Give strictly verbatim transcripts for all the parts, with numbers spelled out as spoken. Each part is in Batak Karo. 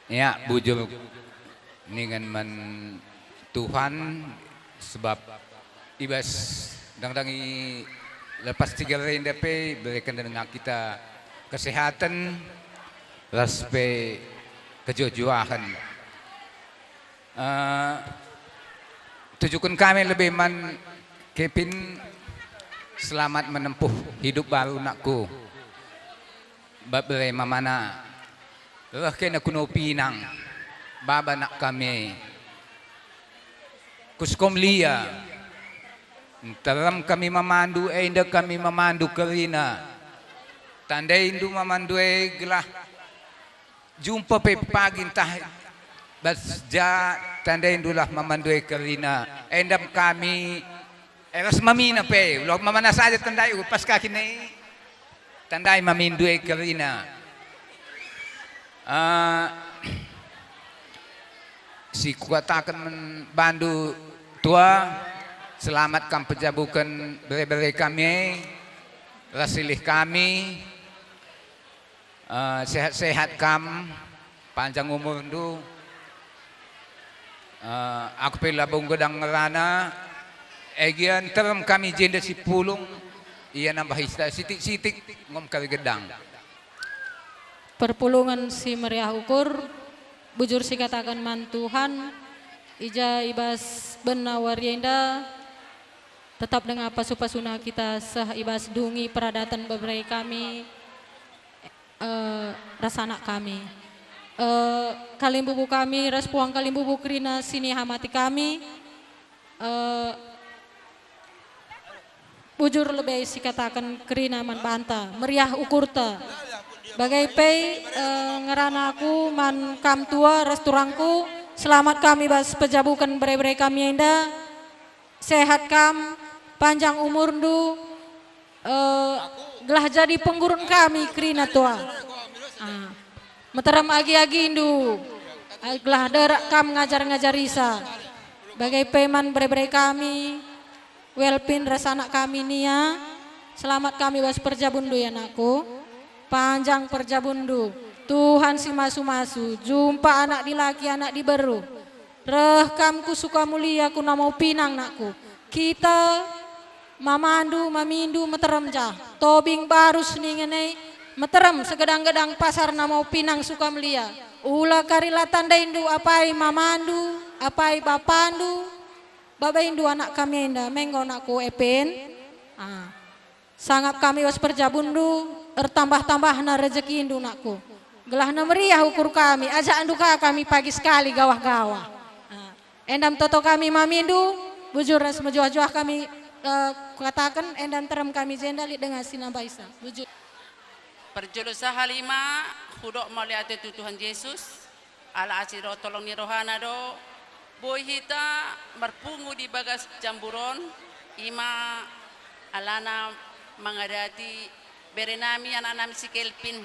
Ya, bujur ningen man Tuhan, sebab i bas dangdang i lepas tiga enda pe ibereken denga kita kesehaten ras pe kejuah-juahen. Eh, tujuken kami lebe man Kevin, selamat menempuh hidup baru, nakku. Bebere mamana, reh kena kuno pinang, baba nak kami. Ku Sukamlia, nterem kami mamandu, enda kami mamandu kerina. Tandaindu mamandu e gelah jumpa pe pagi ntah bas ja, tandaindulah mamandu e kerina. Enda kami, eh, ras mamina pe, ulah mamana saja tandai, upas kaki ne. Tandai mamindu e kerina. Ah, si kukataken man bandu tua, selamat kam pejabuken bere-bere kami e, ras silih kami. Eh, sehat-sehat kam, panjang umurndu. Eh, aku pe labo nggo dang ngerana, e gia nterem kami jenda si pulung, ia nambah ista sitik-sitik ngom kari gedang. Perpulungen si meriah ukur, bujur sikataken man Tuhan, i ja i bas bena wari enda, tetap denga pasu-pasuna kita seh i bas dungi peradaten bebere kami, eh, ras anak kami. Eh, kalimbubu kami ras puang kalimbubu kerina si nihamati kami, eh, bujur lebe sikataken kerina man banta, meriah ukurta. Bage pe, eh, ngerana aku man kam tua ras turangku, selamat kami bas pejabuken bere-bere kami enda. Sehat kam, panjang umurndu, eh, gelah jadi penggurun kami kerina tua. Ah, meterem agi-agindu, eh, gelah derak kam ngajar-ngajarisa. Bage pe man bere-bere kami, Welpin ras anak kami Nia, selamat kami bas perjabunndu ya anakku. Panjang perjabunndu, Tuhan si masu-masu, jumpa anak dilaki anak diberu. Reh kam ku Sukamulia ku Namau Pinang, nakku. Kita, mamandu, mamindu meterem jah. Tobing Barus ningen e meterem segedang-gedang pasar Namau Pinang Sukamulia. Ula kari la tandaindu apai mamandu, apai bapandu, babaindu anak kami enda, me enggo nakku Epin. Ah. Sangap kami bas perjabunndu, ertambah-tambahna rejekindu, nakku. Gelahna meriah ukur kami, ajakndu ka kami pagi sekali gawah-gawah. Ah, enda me toto kami mamindu, bujur ras mejuah-juah kami, eh, kataken, enda nterem kami jenda lit denga si nambaisa. Bujur. Perjolo sahalima, hudok mauliate tu Tuhan Jesus. Ala si reh tolong ni rohana do, boi hita merpungu di bagas jamburon, ima alana mangadati berenami anaknami si Kelvin.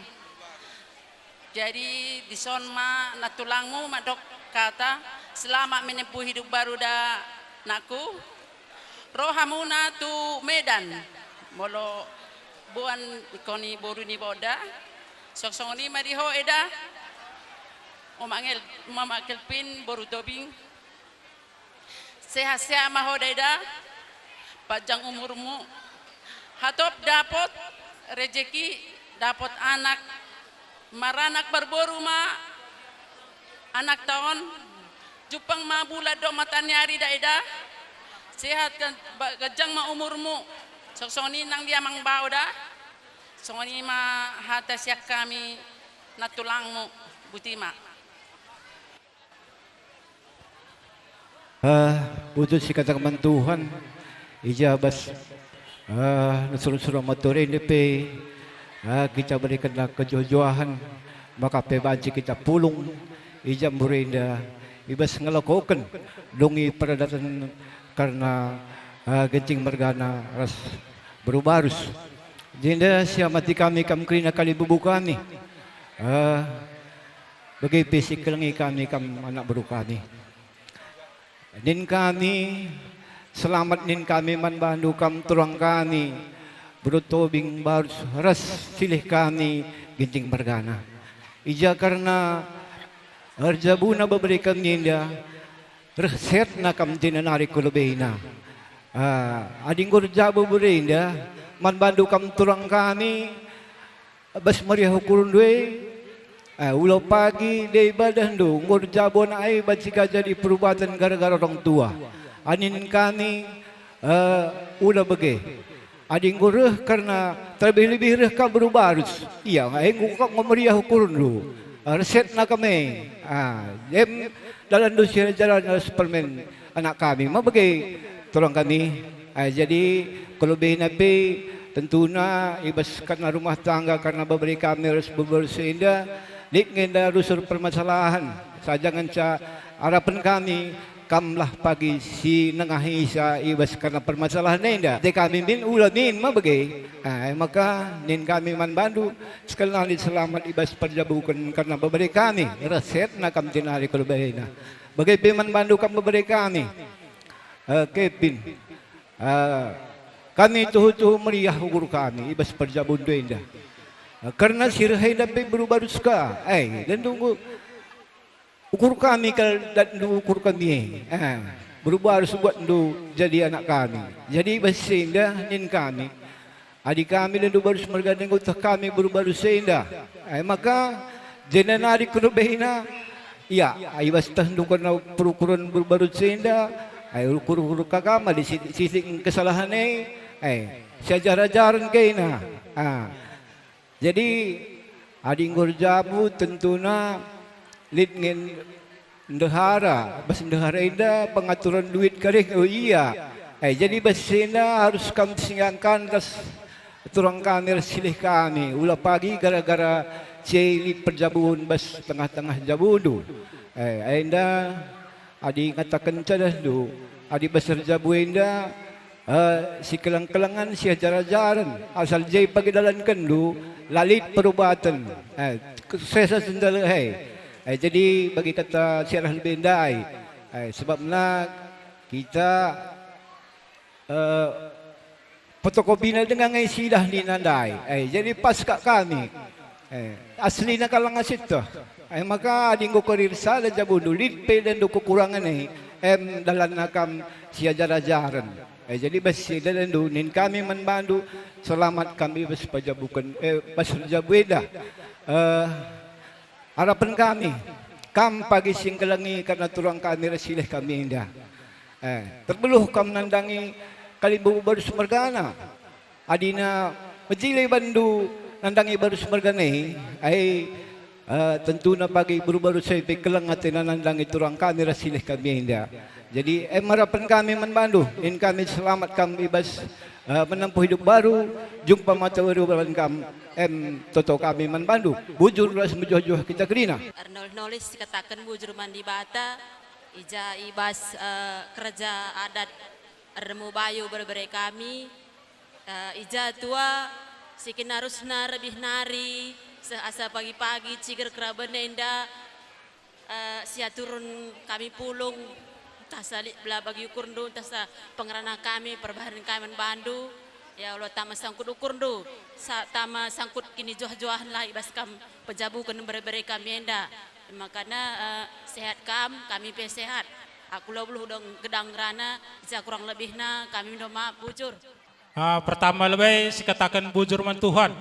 Jadi, dison ma natulangmu madok kata, selamat menempuh hidup baru da, nakku. Rohamuna tu Medan, molo buan ikoni boru ni boda, soksongoni ma di ho eda. Mama Ngel-, Mama Kelvin boru Tobing. Sehat-sehat ma ho da eda, panjang umurmu. Hatop dapot rejeki, dapot anak, maranak marboru ma anak taon, jupang ma bulan do mataniari da eda. Sehat kan, ba-, gajang ma umurmu. Soksongoni nang dia mang bau da. Songoni ma hata siak kami natulangmu, buti ma. Eh, bujur sikataken man Tuhan, i ja bas, eh, nusur-nusur motor enda pe, eh, kita berikenlah kejuah-juahen, maka pe banci kita pulung i ja mburi enda, i bas ngelakoken dungi peradaten kerna, eh, Ginting mergana ras beru Barus. Jenda siamati kami kam kerina kalimbubu kami. Eh, bage pe sikelengi kami kam anak beru kami. Nin kami, selamat nin kami man bandu kam turang kami, beru Tobing Barus ras silih kami Ginting mergana. I ja kerna Erjabuna bebere kami enda, reh setna kam jenda nari ku lebena. Ah, adi enggo erjabu bebere enda, man bandu kam turang kami, bas meriah ukurndu e, eh, ula pagi deba dahndu enggo erjabu anak e banci ka jadi perubaten gara-gara orang tua. Anin kami, eh, ula bage. Adi enggo reh kerna terlebih-lebih reh ka beru barus, ia enggo kap enggo meriah ukurndu. Eh, reh setna kam e. Ah, em dalanndu si erjaran ras permen anak kami. Ma bage turang kami. Ah, jadi kelebihna pe tentuna i bas kerna rumah tangga, kerna bebere kami ras beru barus enda, lit nge enda rusur permasalahen. Saja ngenca arapen kami, kamlah pagi si nengahisa i bas kerna permasalahen enda. Ate kami min, ula min ma bage. Ah, e maka nin kami man bandu, sekali lit selamat i bas perjabuken kerna bebere kami, reh setna kam jenari kelebihna. Bage pe man bandu kam bebere kami. Eh, Kevin. Eh, kami tuhu-tuhu meriah ukur kami i bas perjabundu enda. Eh, kerna si reh enda pe beru barus ka. Eh, dan tunggu ukur kami kal datndu ukur kami e. Eh, beru barus buatndu jadi anak kami. Jadi i bas si enda nin kami, adi kami datndu barus mergana enggo teh kami beru barus enda. Eh, maka jenda nari kelebihna, ia, i bas tehndu kerna perukuren beru barus enda, eh, ukur-ukur ka kam adi si-, sitik kesalahen e, eh, siajar-ajaren kena. Ah. Jadi, adi enggo erjabu tentuna lit nge ndehara, bas ndehara enda pengaturen duit kari, oh iya. Eh, jadi bas enda arus kam singangkan ras turang kami ras silih kami, ula pagi gara-gara si e lit perjabun bas tengah-tengah jabundu. Eh, enda adi ngatakenca dahndu, adi bas erjabu enda, eh, sikeleng-kelengen, siajar-ajaren, asal je pagi dalankenndu, la lit perubaten. Eh, kesuksesan sendal he. Eh, jadi bagi kata si arah lebe ndai, eh, sebabna kita, eh, fotokopina denga nge sidah nina ndai. Eh, jadi pas kap kami. Eh, aslina kalang asiteh. Eh, maka adi enggo kerir sada jabundu, lit pe datndu kekurangen e, em dalanna kam siajar-ajaren. Eh, jadi bas si datndu nin kami man bandu, selamat kami bas pajabuken, eh, bas erjabu enda. Eh, arapen kami, kam pagi si nggelengi kerna turang kami ras silih kami enda. Eh, terbeluh kam nandangi kalimbubu barus mergana. Adina mejile bandu nandangi barus mergana e, ai, eh, tentuna pagi beru barus e pe keleng atena nandangi turang kami ras silih kami enda. Jadi, em arapen kami man bandu, nin kami selamat kam i bas, eh, menempuh hidup baru, jumpa mata baru man kam, em toto kami man bandu, bujur ras mejuah-juah kita kerina. Ernol-nolis sikataken bujur man Dibata, i ja i bas, eh, kerja adat ermu bayu bere-bere kami, eh, i ja tua si kin arusna rebih nari, seh asa pagi-pagi ciger keraben enda, eh, siaturun kami pulung, ntah sa lit bela bagi ukurndu, ntah sa pengerana kami, perbahan kami man bandu, ya Allah, tama sangkut ukurndu, sa-, tama sangkut kinijuah-juahen lah i bas kam pejabuken bere-bere kami enda. Makana, eh, sehat kam, kami pe sehat. Aku la beluh dong gedang ngerana, i ja kurang lebihna, kami mindo maaf bujur. Ah, pertama lebe sikataken bujur man Tuhan.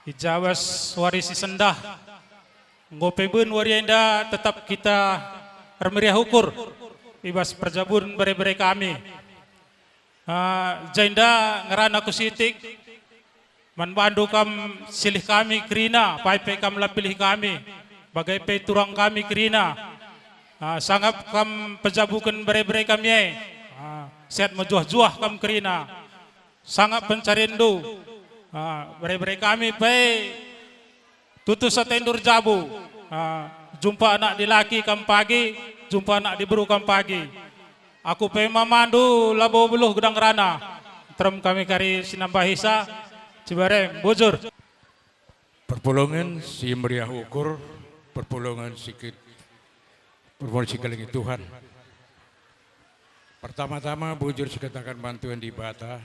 I ja bas wari si sendah. Enggo pe ben wari enda tetap kita ermeriah ukur i bas perjabun bere-bere kami. Ah, jenda ngerana ku sitik, man bandu kam silih kami kerina, pai pe kam la pilih kami, bage pe turang kami kerina. Ah, sangap kam pejabuken bere-bere kami e. Ah, sehat mejuah-juah kam kerina. Sangap pencarinndu. Ah, bere-bere kami pe tutus atendu erjabu. Ah, jumpa anak dilaki kam pagi, jumpa anak diberu kam pagi. Aku pe mamandu labo beluh gedang ngerana. Nterem kami kari si nambahisa, Cibareng, bujur. Perpulungen si meriah ukur, perpulungen si ke-, perpulungen si kelengi Tuhan. Pertama-tama bujur sikataken man Tuhan Dibata,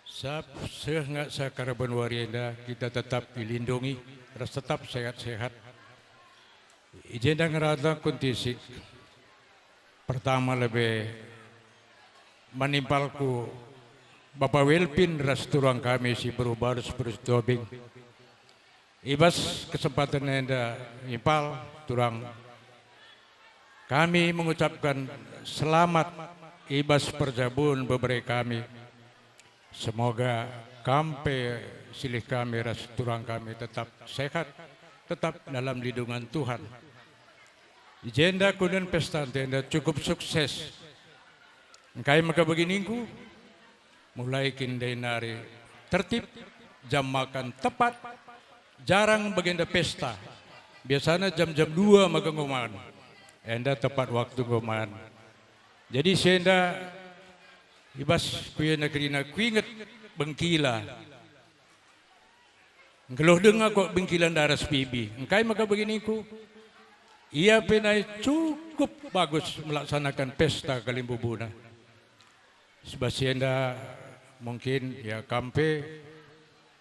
sab-, seh nga sakaraben wari enda kita tetap dilindungi ras tetap sehat-sehat. I jenda ngerana kuntisik. Pertama lebe man impalku Bapa Welpin ras turang kami si beru Barus, beru Sitobing. I bas kesempatan enda impal turang kami mengucapkan selamat i bas perjabun bebere kami. Semoga kam pe silih kami ras turang kami tetap sehat, tetap dalam lindungan Tuhan. I jenda kunen pesta enda cukup sukses. Engkai maka beginingku? Mulai kin ndai nari tertib, jam makan tepat, jarang bagenda pesta. Biasana jam-jam dua maka enggo man. Enda tepat waktu enggo man. Jadi si enda i bas kuena kerina kuinget bengkila. Nggeluh denga kok bengkila ndaras bibi. Engkai maka beginingku? Ia pe nai cukup bagus melaksanakan pesta kalimbubuna. Sebab si enda mungkin ia kam pe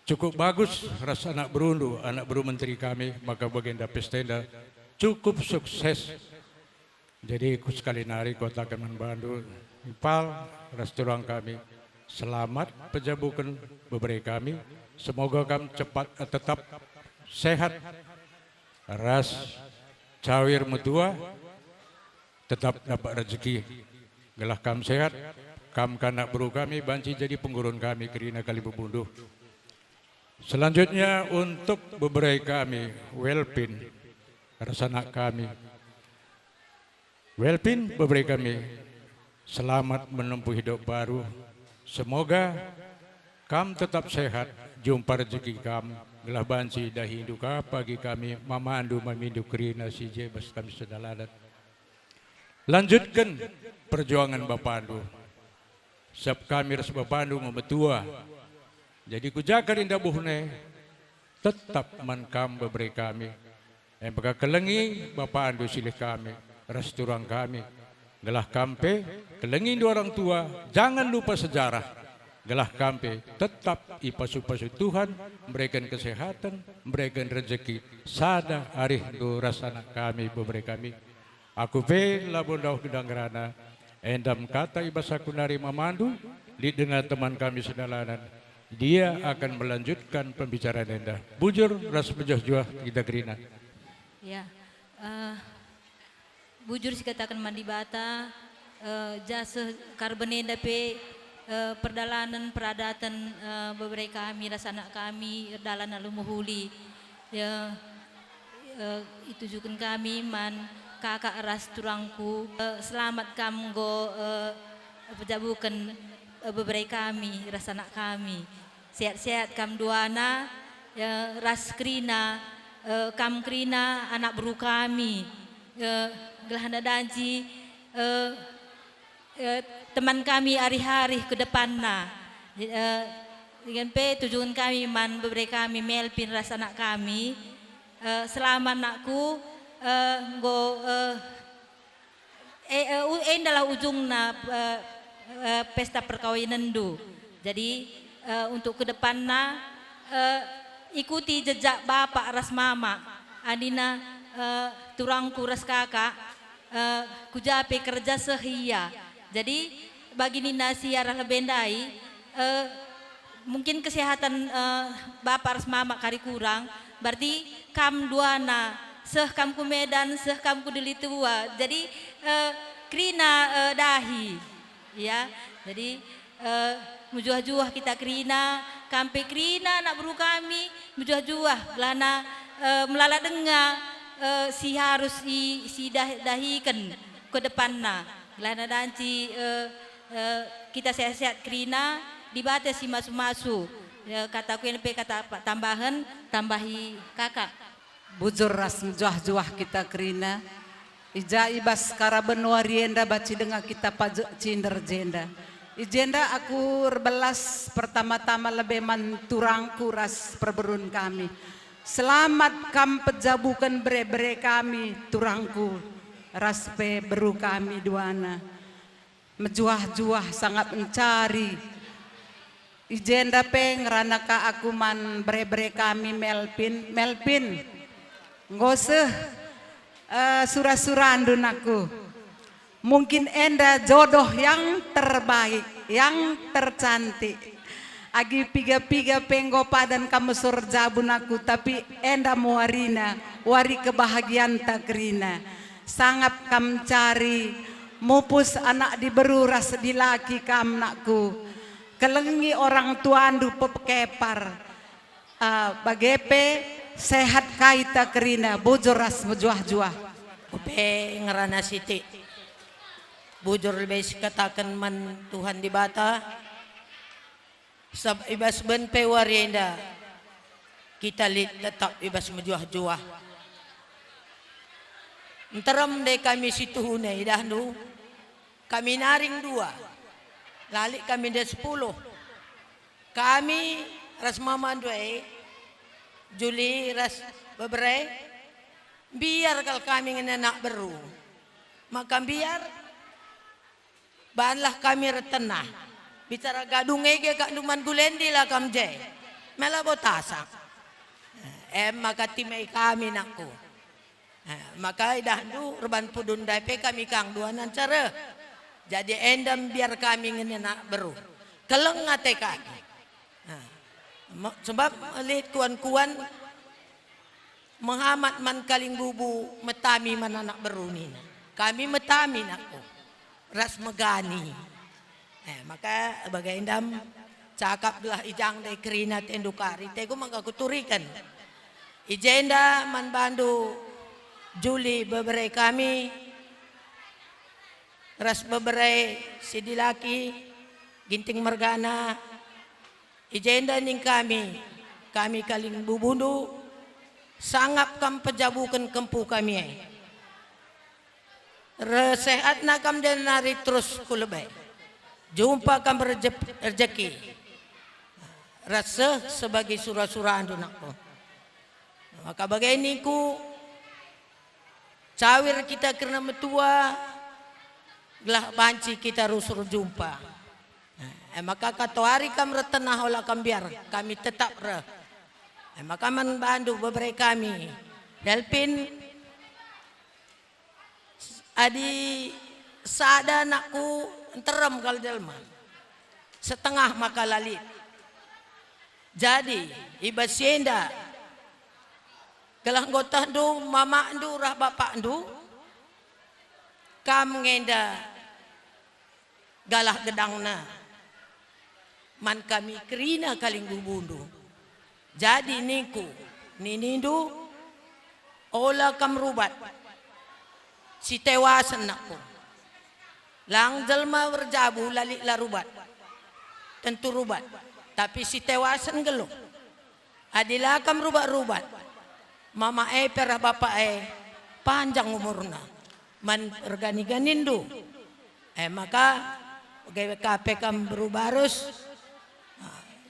cukup bagus ras anak berundu, anak beru menteri kami, maka bagenda pesta enda cukup sukses. Jadi ku sekali nari kukataken man bandu, impal ras turang kami, selamat pejabuken bebere kami. Semoga kam cepat, eh, tetap sehat ras cawir metua, tetap dapat rezeki. Gelah kam sehat, kam ka anak beru kami banci jadi penggurun kami kerina kalimbubundu. Selanjutnya untuk bebere kami, Welpin, ras anak kami. Welpin, bebere kami, selamat menempuh hidup baru. Semoga kam tetap sehat, jumpa rezeki kam, gelah banci dahindu ka pagi kami mamandu mamindu kerina si je bas kami sedalanan. Lanjutken perjuangan bapandu. Sabap kami ras bapandu enggo metua. Jadi ku ja kari ndabuhna e, tetap man kam bebere kami. E maka kelengi bapandu silih kami, ras turang kami. Gelah kam pe, kelengindu orang tua, jangan lupa sejarah. Gelah kam pe tetap ipasu-pasu Tuhan, mereken kesehatan, mereken rezeki, sada arihndu ras anak kami, bebere kami. Aku pe labo ndauh gedang ngerana, enda me kata i bas aku nari mamandu, lit denga teman kami sedalanan, dia akan melanjutkan pembicaraan enda. Bujur ras mejuah-juah kita kerina. Ya, eh, bujur sikataken man Dibata, eh, ja seh karben enda pe, eh, perdalanen, peradaten, eh, bebere kami ras anak kami erdalan alu mehuli. Ya, eh, itujuken kami man kakak ras turangku. Eh, selamat kam enggo, eh, pejabuken, eh, bebere kami ras anak kami. Sehat-sehat kam duana, ya, ras kerina, eh, kam kerina anak beru kami. Eh, gelahna danci, eh, eh, teman kami arih-arih ke depanna. Eh, dengan pe tujuken kami man bebere kami Melvin ras anak kami. Eh, selamat nakku, eh, enggo, eh, eh, eh, u-, endalah ujungna, eh, eh, pesta perkawinenndu. Jadi, eh, untuk ke depanna, eh, ikuti jejak bapak ras mama, anina, eh, turangku ras kakak, eh, ku ja pe kerja seh ia. Jadi, bagi nina si arah lebe ndai, eh, mungkin kesehatan, eh, bapak ras mama kari kurang, berarti kam duana, seh kam ku Medan, seh kam ku Dili Tua. Jadi, eh, kerina, eh, dahi. Ya, jadi, eh, mejuah-juah kita kerina, kam pe kerina anak beru kami, mejuah-juah, gelahna, eh, melala denga, eh, si harus i-, si dah-, dahiken ke depanna. Gelahna danci, eh, eh, kita sehat-sehat kerina, Dibata si masu-masu. Eh, kataku enda pe kata pa-, tambahen, tambahi kakak. Bujur ras mejuah-juah kita kerina. I ja i bas karaben wari enda banci denga kita paje-, cinder jenda. I jenda aku erbelas pertama-tama lebe man turangku ras perberun kami. Selamat kam pejabuken bere-bere kami, turangku, ras pe beru kami duana. Mejuah-juah sangap encari. I jenda pe ngerana ka aku man bere-bere kami Melvin. Melvin, enggo seh, Eh, sura-surandu, nakku. Mungkin enda jodoh yang terbaik, yang tercantik. Agi piga-piga pe enggo padan kam mesur jabu, nakku, tapi enda me warina, wari kebahagianta kerina. Sangap kam cari, mupus anak diberu ras dilaki kam, nakku. Kelengi orang tuandu pepekepar. Ah, bage pe, sehat ka ita kerina, bujur ras mejuah-juah. Ope ngerana sitik. Bujur lebe sikataken man Tuhan Dibata. Sabap i bas ben pe wari enda kita lit tetap i bas mejuah-juah. Nterem nde kami situhuna, idahndu. Kami naring dua. Lalit kami nde sepuluh. Kami ras mamandu e, Juli ras Bebere, mbiar kal kami ngena anak beru. Maka mbiar, banlah kami ertenah. Bicara gadung e ge kak nduman gulendi la kam je. Mela botasak. Em maka timai kami, nakku. Eh, maka idahndu erban pudun ndai pe kami kang dua nanca reh. Jadi enda mbiar kami ngena anak beru. Keleng ate kami. Nah, me-, sebab lit kuan-kuan mehamat man kalimbubu metami man anak beru nina. Kami metami, nakku, ras megani. Eh, maka bage enda cakap gelah i jang ndai kerina atendu kari, tego maka kuturiken. I jenda man bandu Juli Bebere kami, ras Bebere si dilaki, Ginting mergana. I jenda ning kami, kami kalimbubundu, sangap kam pejabuken kempu kami e. Reh sehatna kam jenari terus ku lebe. Jumpa kam rejep-, rejeki. Ras seh sebagi sura-surandu, nakku. Maka bage ningku, cawir kita kerna metua, gelah banci kita rusur jumpa. E maka katoari kam ertenah, ola kam mbiar, kami tetap reh. E maka man bandu Bebere kami, Delpin, adi sada anakku nterem kal jelma, setengah maka la lit. Jadi, i bas si enda, gelah enggo tehndu mamakndu rah bapakndu, kam nge enda galah gedangna man kami kerina kalimbubundu. Jadi ningku, ninindu, ola kam rubat, sitewasen nakku. Lang jelma erjabu la lit la rubat. Tentu rubat, tapi sitewasen nggeluh. Adi la kam rubat-rubat, mama e pe rah bapa e panjang umurna man ergani-ganindu. E maka, bage ka pe kam beru barus,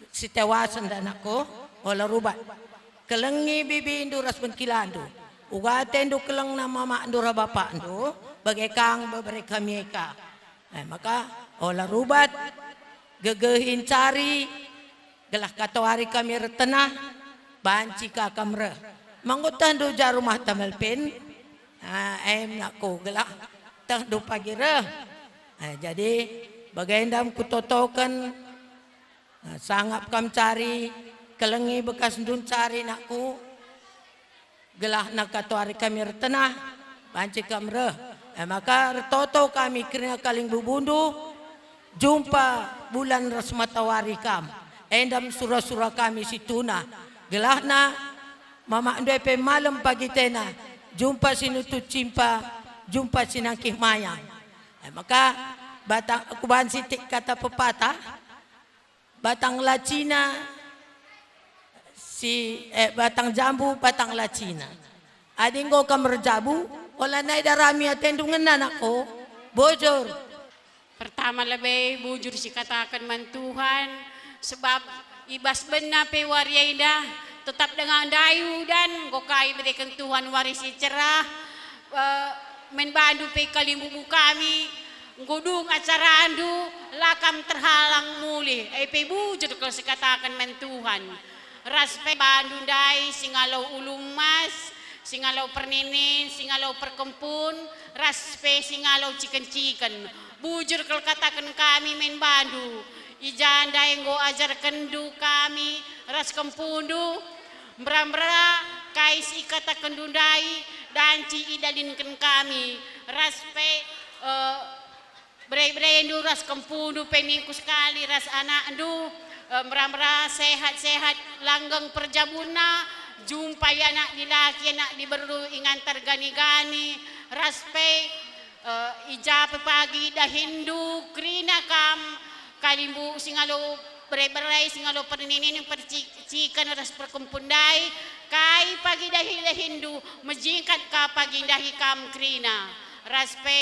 sitewasen da anakku, ola rubat. Kelengi bibindu ras bengkilandu, uga atendu kelengna mamakndu ras bapakndu, bage kang Bebere kami e ka. E maka, ola rubat, gegehi ncari, gelah katoari kami ertenah, banci ka kam reh. Ma enggo tehndu ja rumahta Melpin? Ah, em nakku, gelah tehndu pagi reh. Ah, jadi, bage enda kutotoken, ah, sangap kam cari, kelengi bekasndu ncari, nakku. Gelah nangkatoari kami ertenah, banci kam reh. E maka ertoto kami kerina kalimbubundu, jumpa bulan ras matawari kam. Enda me sura-sura kami situhuna. Gelahna mamakndu e pe malem pagi tena, jumpa si nutut cimpa, jumpa si nangkih mayang. E maka batang, kubahan sitik kata pepatah, Batang lacina si, eh, batang jambu, batang lacina. Adi enggo kam erjabu, ola nai darami atendu ngena, nakku. Bujur. Pertama lebe bujur sikataken man Tuhan, sebab i bas benna pe wari enda tetap denga ndai udan, enggo ka ibereken Tuhan wari si cerah. Eh, man bandu pe kalimbubu kami, enggo dung acarandu, la kam terhalang mulih, e pe bujur kal sikataken man Tuhan. Ras pe bandu ndai si ngalo ulu emas, Singalo perninin, singalo perkempun, ras pe singalo ciken-ciken. Bujur kal kataken kami man bandu, i ja ndai enggo ajarkenndu kami ras kempundu. Mbera-mbera kai si ikatakenndu ndai, danci idalinken kami, ras pe, eh, bere-berendu ras kempundu pe ningku sekali ras anakndu, eh, mbera-mbera sehat-sehat langgeng perjabunna, jumpai anak dilaki, anak diberu ingantar gani-gani, ras pe, eh, i ja pe pagi dahinndu kerina kam, kalimbubu singalo bere-bere, singalo perninin, perci-, ciken ras perkempun ndai, kai pagi dahi-dahinndu, mejingkat ka pagi ndahi kam kerina, ras pe,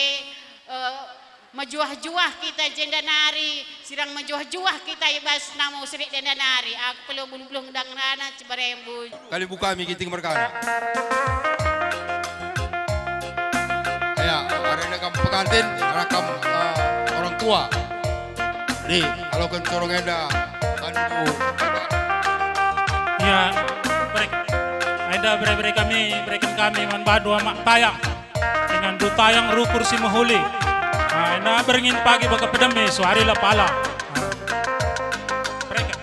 eh, mejuah-juah kita jenda nari, sirang mejuah-juah kita i bas namu serik jenda nari. Aku pelo bulu-bulu ngedang rana Cibarembu. Kalimbubu kami Ginting merkana. Ya, arena kam pengantin, arah kam, eh, orang tua. Nih, kalau kan corong enda, bandu. Ya, bere-, enda bere-bere kami, bereken kami man bandu Amak Tayang. Dengan Dutayang rukur si mehuli. Ah, ena beringin pagi bage pedemi, suari la pala. Ah. Mereka.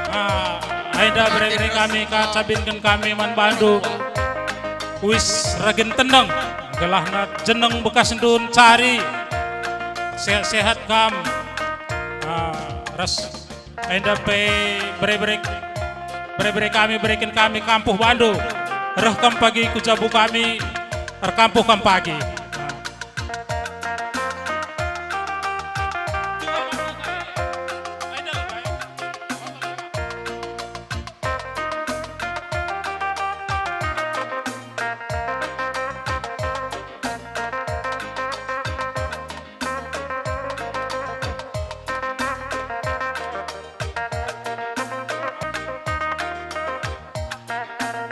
Ah, enda bere-bere kami ka cabinken kami man bandu. Uis ragin teneng, gelahna jeneng bekasndu ncari. Sehat-sehat kam. Ah, ras Enda pe bere-bere, bere-bere kami, bereken kami kampuh bandu. Reh kam pagi ku jabu kami, erkampuh kam pagi.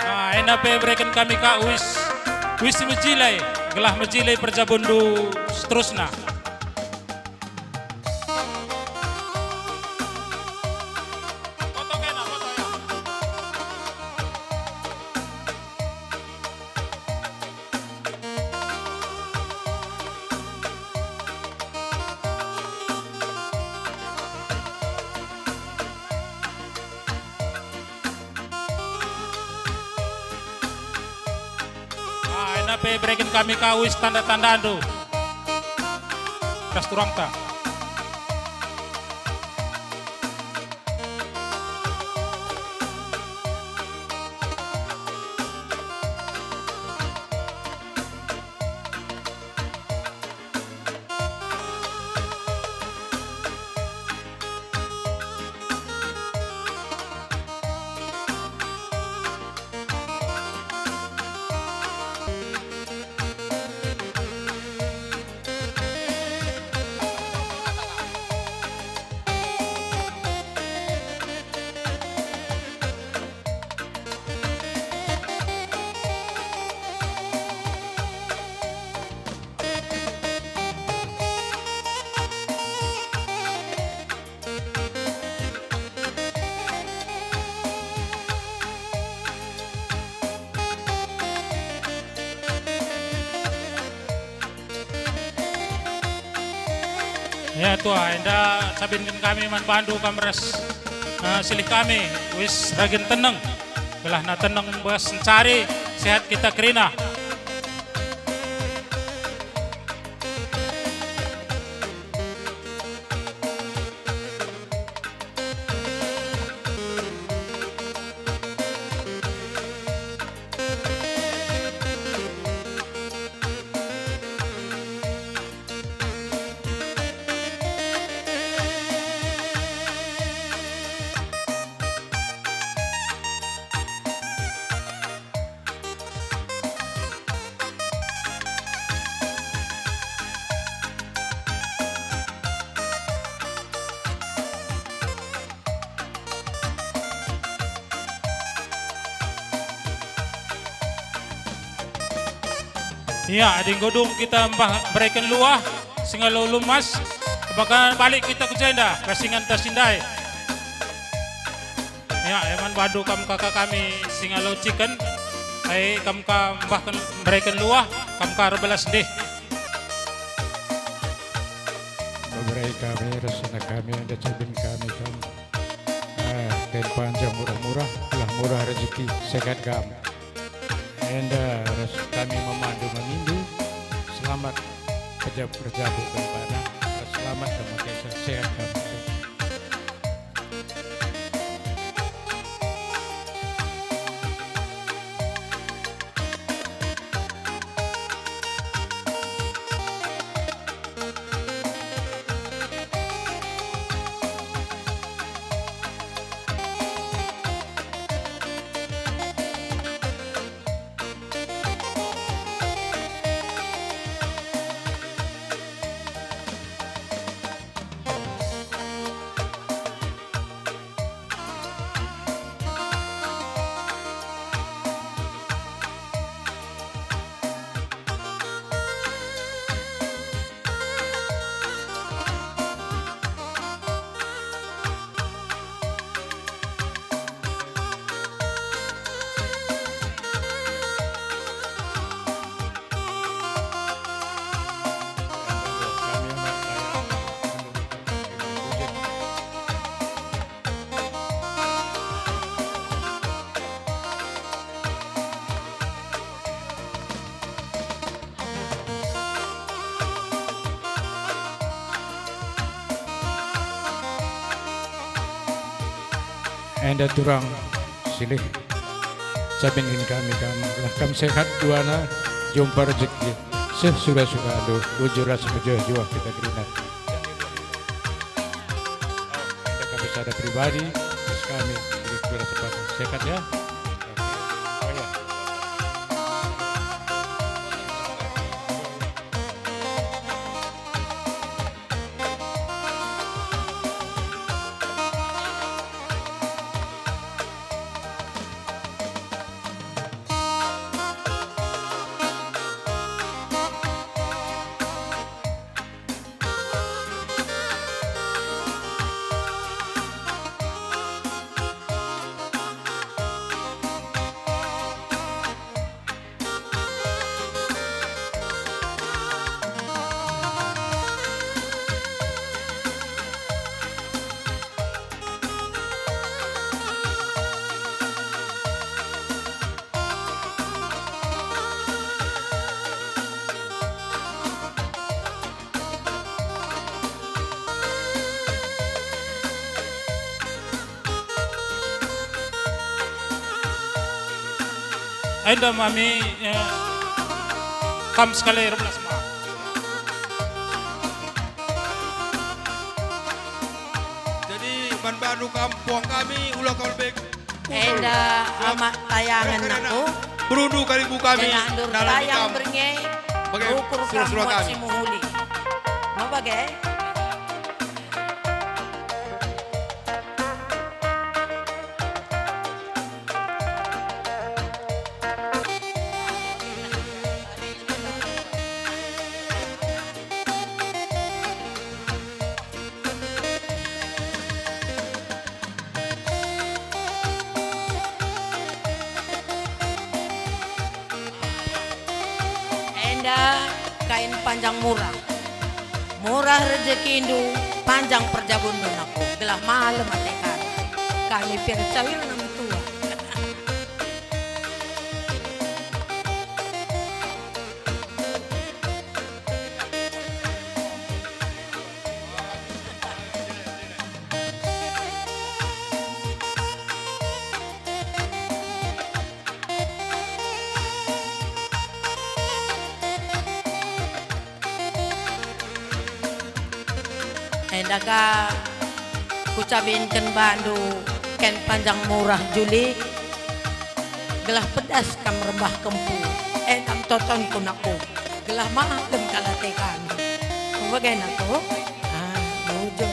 Ah, enda pe bereken kami ka uis, uis si mejile, gelah mejile perjabunndu seterusna. Ah, enda pe bereken kami ka uis tanda-tandandu ras turangta. Ya, Tua, enda cabinken kami man bandu kam ras, eh, silih kami, uis ragin teneng. Gelahna teneng bas ncari, sehat kita kerina. Ia, adi enggo dung kita mbah bereken luah, singalo lumas, maka balik kita ku jenda, kasingan ta si ndai. Ya, e man bandu kam kaka kami si ngalo ciken, ai kam ka mbahken, mbereken luah, kam ka erbelas ndeh. Beberai kami, ras anak kami, enda cabin kami kam. Ah, kain panjang murah-murah, lah murah rezeki, sehat kam. Enda ras kami memandu memindu, selamat pejab-, erjabu kembana, ras selamat dan makesa sehat kami. Enda turang silih, cabin kin kami kam, lah kam sehat duana, jumpa rejeki, seh sura-sura aduh, bujur ras mejuah-juah kita kerina. Enda kami sada pribadi, terus kami silih sura sepat sehat ya. Oh ya. Enda mami, eh, kam sekali erbelas ma. Jadi, man bandu kam puang kami, ula kam bek. Enda amat tayangen aku. Berundu kalibu kami, endur tayang kam bernge, bage ukur kam sura-sura muat kami. Si mehuli. Mau bage? Enda kain panjang murah. Murah rejekindu, panjang perjabundu nako, gelah malem ate kami. Kami pe ercawilna metua. Enda ka kucabinken bandu kain panjang murah Juli, gelah pedas kam rembah kempu, enda totonku nako, gelah malem kal ate kami. Bagena ko? Ah, bujur.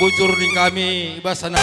Bujur ning kami i bas sana.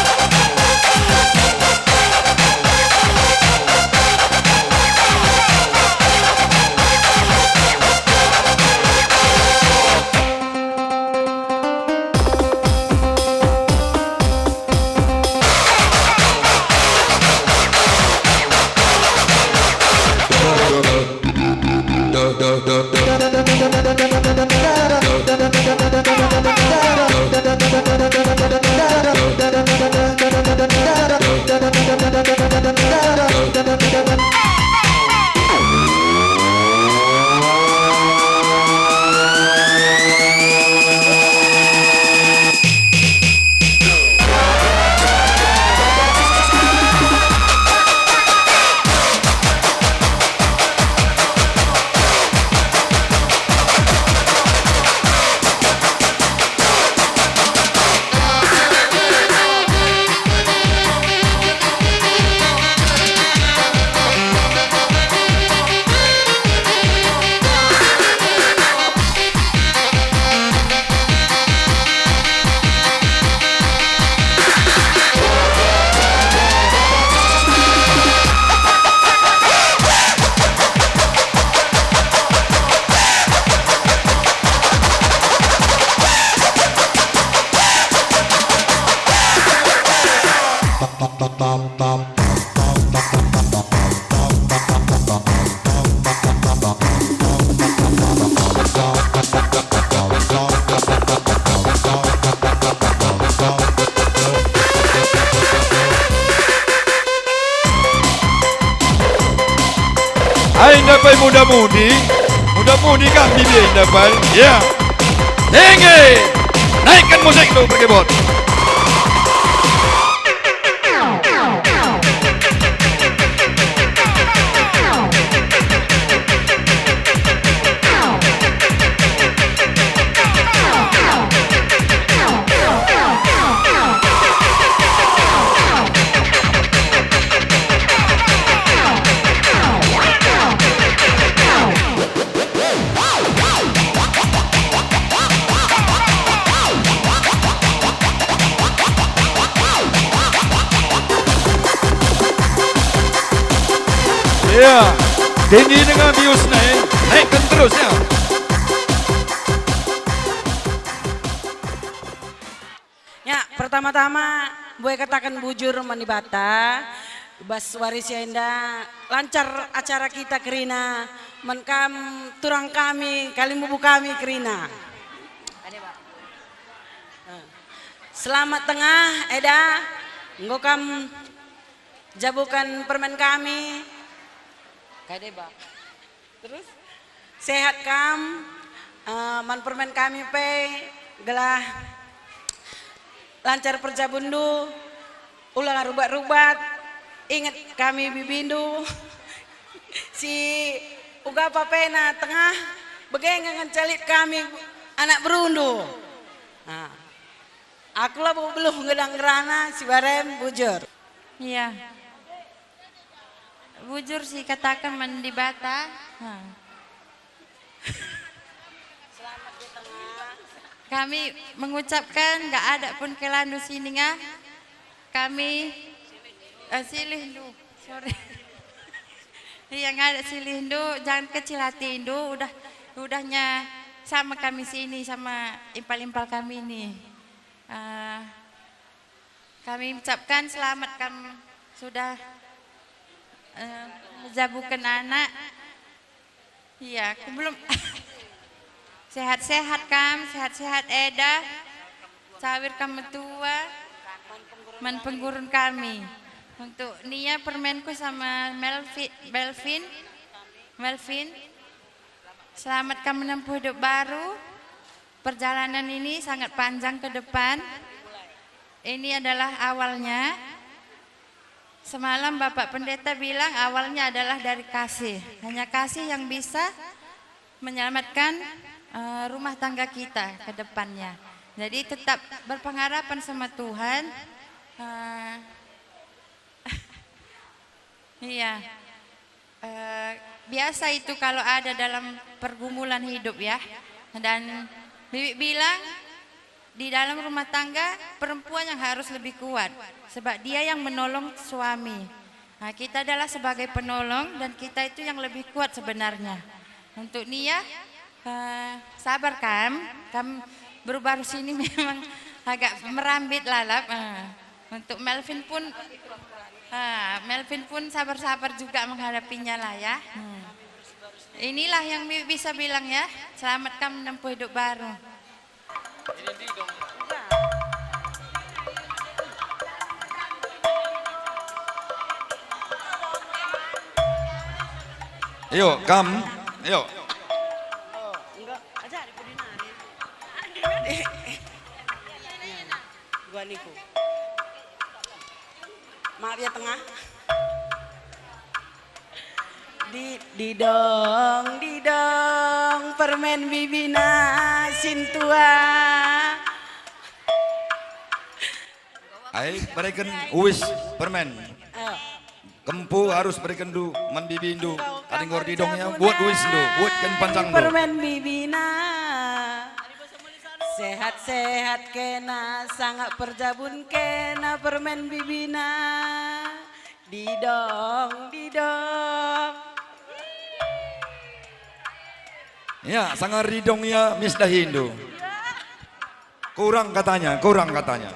Ai, ndai pe muda-mudi, muda-mudi kami, ndai pe. Ya. Tinggi. Naikkan musik tu, berkebot. Ya, dengi denga biusna, eh. Naikkan terus, ya. Ya, pertama-tama, mbue kataken bujur man Dibata, bas wari si enda lancar acara kita kerina, man kam turang kami, kalimbubu kami kerina. Selamat tengah, Eda, enggo kam jabuken permen kami. Kade, Bang. Terus? Sehat kam, eh, man permen kami pe, gelah lancar perjabunndu, ula rubat-rubat, inget kami bibindu, si uga papena tengah, bage nge ngenca lit kami anak berundu. Nah, aku labo beluh ngedang ngerana si Barem, bujur. Iya. Bujur si kataken man Dibata. Ha. Kami mengucapkan, nggak ada pun kelandu sini, nggak. Kami, eh, silihndu. Sorry. Iya, nggak ada silihndu, jangan kecil hatindu, udah, udahnya sama kami sini, sama impal-impal kami ini. Eh, Kami ucapkan selamat kam sudah, eh, menjabuken anak. Iya, aku belum. Sehat-sehat kam, sehat-sehat Eda. Cawir kam metua, man penggurun kami. Untuk Nia permenku sama Melvi-, Melvin. Melvin. Selamat kam menempuh hidup baru. Perjalanan ini sangat panjang ke depan. Ini adalah awalnya. Semalam Bapak Pendeta bilang awalnya adalah dari kasih. Hanya kasih yang bisa menyelamatkan, eh, rumah tangga kita ke depannya. Jadi tetap berpengharapan sama Tuhan. Eh, iya. Eh, biasa itu kalau ada dalam pergumulan hidup, ya. Dan Bibi bilang, Di dalam rumah tangga, perempuan yang harus lebih kuat, sebab dia yang menolong suami. Nah, kita adalah sebagai penolong dan kita itu yang lebih kuat sebenarnya. Untuk Nia, eh, sabar kam, kam baru-baru sini memang agak merambit lalap. Eh, untuk Melvin pun, ah, Melvin pun sabar-sabar juga menghadapinya lah ya. Hmm. Inilah yang bi- bisa bilang ya, selamat kam menempuh hidup baru. Yo, kam, yo. Gua niku. Maaf ya, tengah. Di, didong, didong, permen bibina sintua. Ai, bereken uis permen. Eh. Kempu harus berekenndu man bibindu. Tading enggo erdidong ia, buat uisndu, buatken panjangndu. Permen bibina. Sehat-sehat kena, sanga perjabun kena permen bibina. Didong, didong. Ya, sanga erdidong ia mis dahindu. Kurang katanya, kurang katanya.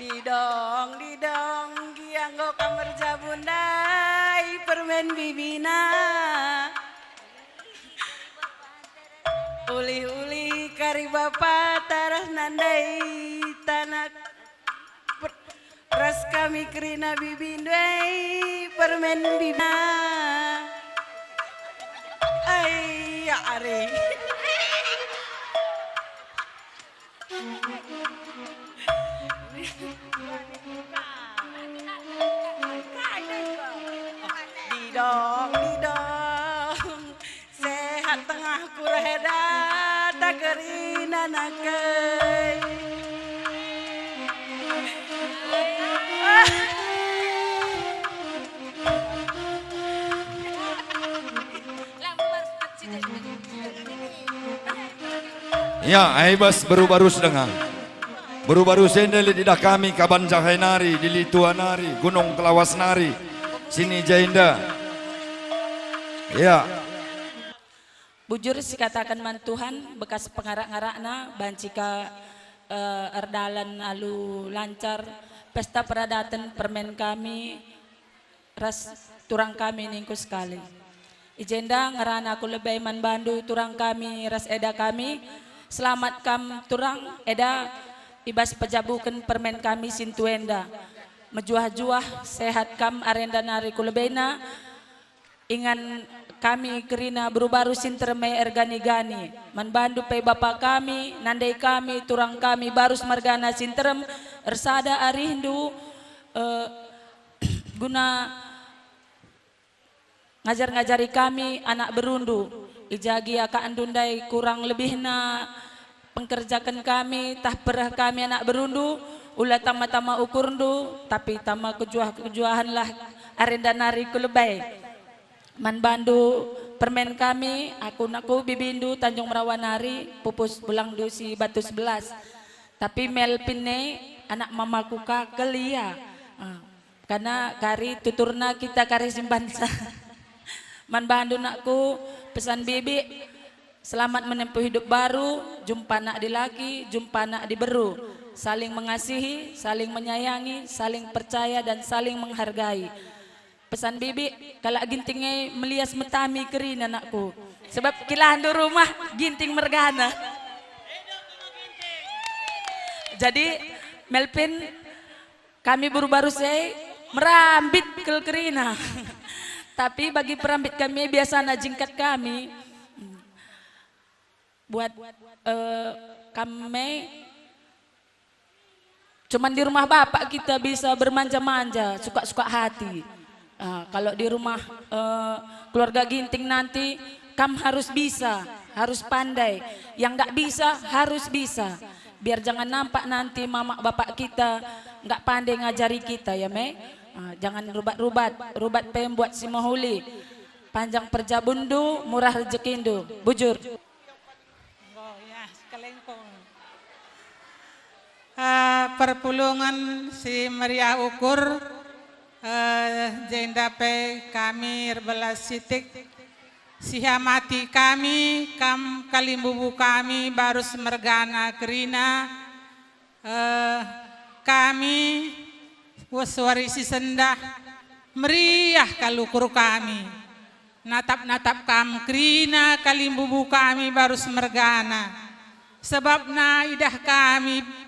Didong, didong, gia enggo kam erjabun ndai permen bibina. Ulih-ulih kari bapata ras nandai tanak. Per-, ras kami kerina bibindu, ai, permen bibina. Ai, ya are. Didong, didong. Sehat tengahku reh eda, tak kerina nakei. Ya, ai bas beru-baru si denga. Beru-baru si enda lit idah kami, Kaban Jahe nari, Dili Tua nari, Gunung Kelawas nari, sini jenda. Ya. Bujur sikataken man Tuhan, bekas pengarak-ngarakna, banci ka, eh, erdalan alu lancar pesta peradaten permen kami ras turang kami ningku sekali. I jenda ngerana aku lebe man bandu turang kami ras eda kami. Selamat kam turang eda i bas pejabuken permen kami sintua enda. Mejuah-juah, sehat kam arenda nari ku lebena. Ingan kami kerina beru-baru si nterem e ergani-gani. Man bandu pe bapa kami, nandai kami, turang kami, barus mergana si nterem, ersada arihndu, eh, guna ngajar-ngajari kami anak berundu. I ja gia akakndu ndai kurang lebihna pengkerjaken kami, tah pereh kami anak berundu, ula tama-tama ukurndu, tapi tama kejuah-kejuahenlah arenda nari ku lebe. Man bandu permen kami, aku nakku bibindu Tanjung Merawa nari, pupus bulangndu si Batu Sebelas. Tapi Melvin e anak mamaku ka kel ia. Ah, karena kari tuturna kita kari simbansa. Man bandu nakku, pesan bibi, selamat menempuh hidup baru, jumpa anak dilaki, jumpa anak diberu. Saling mengasihi, saling menyayangi, saling percaya, dan saling menghargai. Pesan bibi, kalak Ginting e melias metami kerina nakku. Sebab kilahndu rumah Ginting mergana. Jadi, Melvin, kami beru-baru si merambit kel kerina. Tapi bagi perambit kami biasana jingkat kami. Buat, eh, kami cuman di rumah bapak kita bisa bermanja-manja, suka-suka hati. Ah, kalau di rumah, eh, keluarga Ginting nanti, kam harus bisa, harus pandai. Yang nggak bisa, harus bisa. Biar jangan nampak nanti mamak bapak kita nggak pandai ngajari kita, ya, Me? Ah, jangan rubat-rubat, rubat pe mbuat si mehuli. Panjang perjabunndu, murah rejekindu. Bujur. Eh, perpulungen si meriah ukur, eh, jenda pe kami erbelas sitik. Sihamati kami, kam kalimbubu kami, barus mergana kerina, eh, kami, wes wari si sendah, meriah kal ukur kami. Natap-natap kam kerina kalimbubu kami, barus mergana. Sebabna idah kami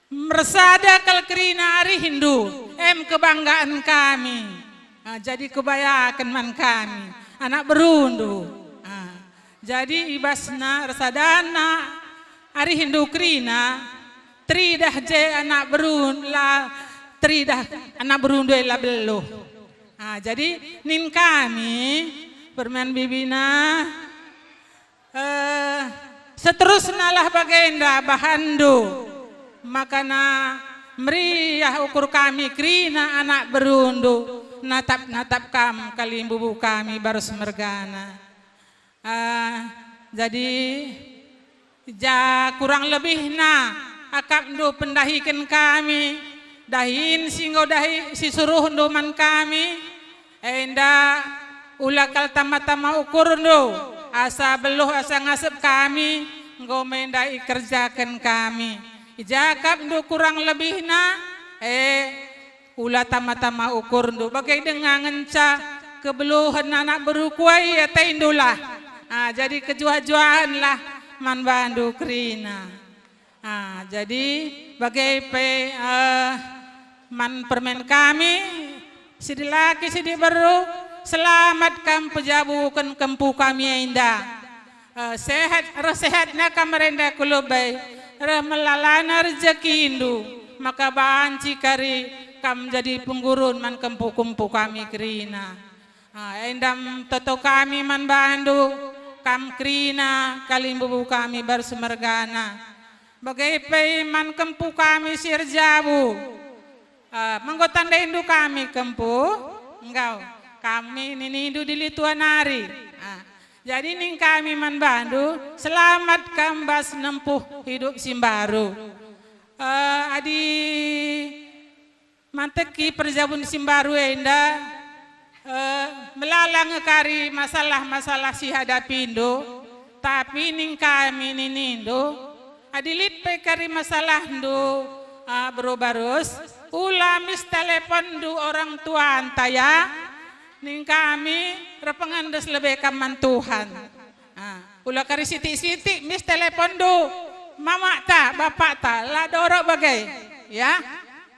mersada kal kerina arihndu, em kebanggaan kami. Ah, jadi kubayaken man kami, anak berundu. Ah, jadi ibasna ersadana arihndu kerina, teridah je anak berun-, la teridah anak berundu e la beluh. Ah, jadi nin kami, permen bibina, Eh, seterusnalah bagenda bahanndu, makana meriah ukur kami kerina anak berundu, natap-natap kam kalimbubu kami barus mergana. Eh, jadi, ja kurang lebihna akapndu pendahiken kami, dahin si enggo dahi si suruhndu man kami, Enda ula kal tama-tama ukurndu, asa beluh asa ngasep kami, enggo me enda ikerjaken kami. Ijakapndu kurang lebihna, e, ula tama-tama ukurndu, bage denga ngenca kebeluhen anak beru kuai atendulah. Ah, jadi kejuah-juahenlah man bandu kerina. Ah, jadi bage pe, eh, man permen kami, si dilaki, si diberu, selamat kam pejabuken kempu kami enda. Eh, sehat, reh sehatna kam renda ku lebe, reh melalana rejekindu, maka banci kari kam jadi penggurun man kempu-kempu kami kerina. Ah, enda toto kami man bandu, kam kerina, kalimbubu kami barus mergana. Bage pe man kempu kami si erjabu. Ah, enggo tandaindu kami kempu? Enggau. Kami ninindu dili tua nari. Ah, jadi ning kami man bandu, selamat kam bas nempuh hidup si mbaru. Eh, adi manteki perjabun si mbaru enda, eh, melala nge kari masalah-masalah si hadapindu, tapi ning kami ninindu, adi lit pe kari masalahndu, ah, beru barus, ula mis teleponndu orang tuanta ya, ning kami erpengendes lebe kam man Tuhan. Ah, ula kari sitik-sitik mis teleponndu, mamakta, bapakta, la dorok bage, ya.